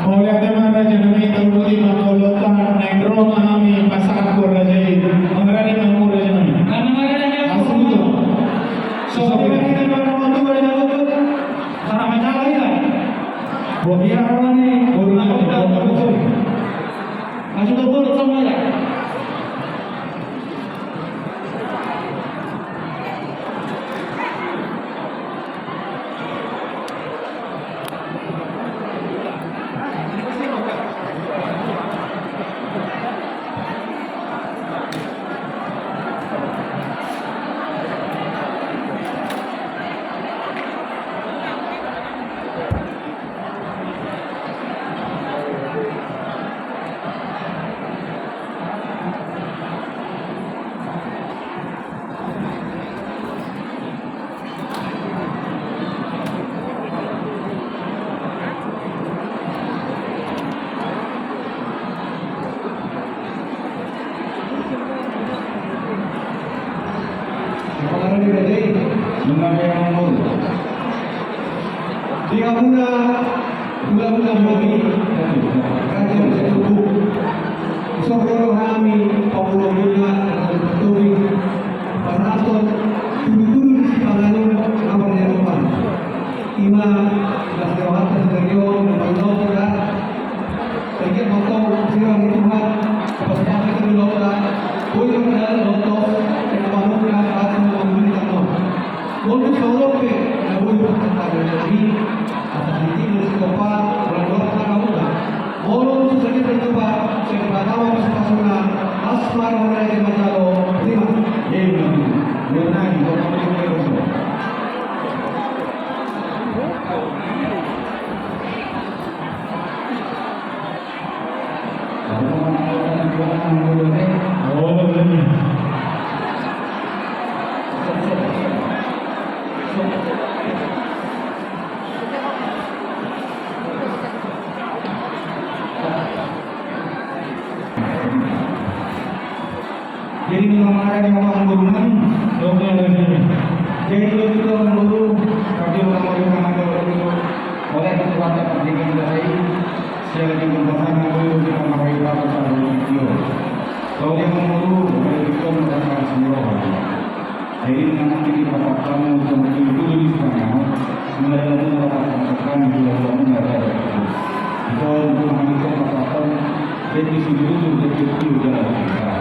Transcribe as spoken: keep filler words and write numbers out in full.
Mauliate ma raja nami, taruti ma molo tua naeng ro ma hami pasahat tu raja i. Mangarade ma hamu raja nami. Asa tu. Asa tu. Asa tu. Di hamuna hulahula nami, raja Situmbuang, so ro do hami pangulahon muna, raja Situmbuang, pasahathon tudutudu ni sipanganon na marniadopan. I ma las ni rohanta sadari on, na mangulahon da. Tagiat ma antong siroha ni Tuhan, pasupasuhon ni Tuhan, boi ma na lotos, na mamungka, asa mamungka tano. Molo songon on pe na boi pasahathon nami, asa sititi ma sikopa, ulang ulang harauna. Molo tung so sangkep na tupa, sai patama pasupasuna, las ma roha ni raja manjalo, terima. Ia, ia, ia, ia, ia, ia, ia, ia, ia. Jadi, nunga mangarade hamu amangboru nami. Oke, oke. Jadi, begitu, amangboru, tapi orang mau kita ngambil waktu, oleh ketua pendidikan kita ini, saya lagi berpasangan dulu, kita mau kita pasang video. Kalau dia mau dulu, boleh kita mau datang semua. Jadi, nunga hami pasahathon hamu, untuk dulu di sana, mulai dari pasahathon, dulu di sana, mulai dari itu. Itu untuk hami pasahathon, jadi, dulu, jadi, dulu, jalan kita.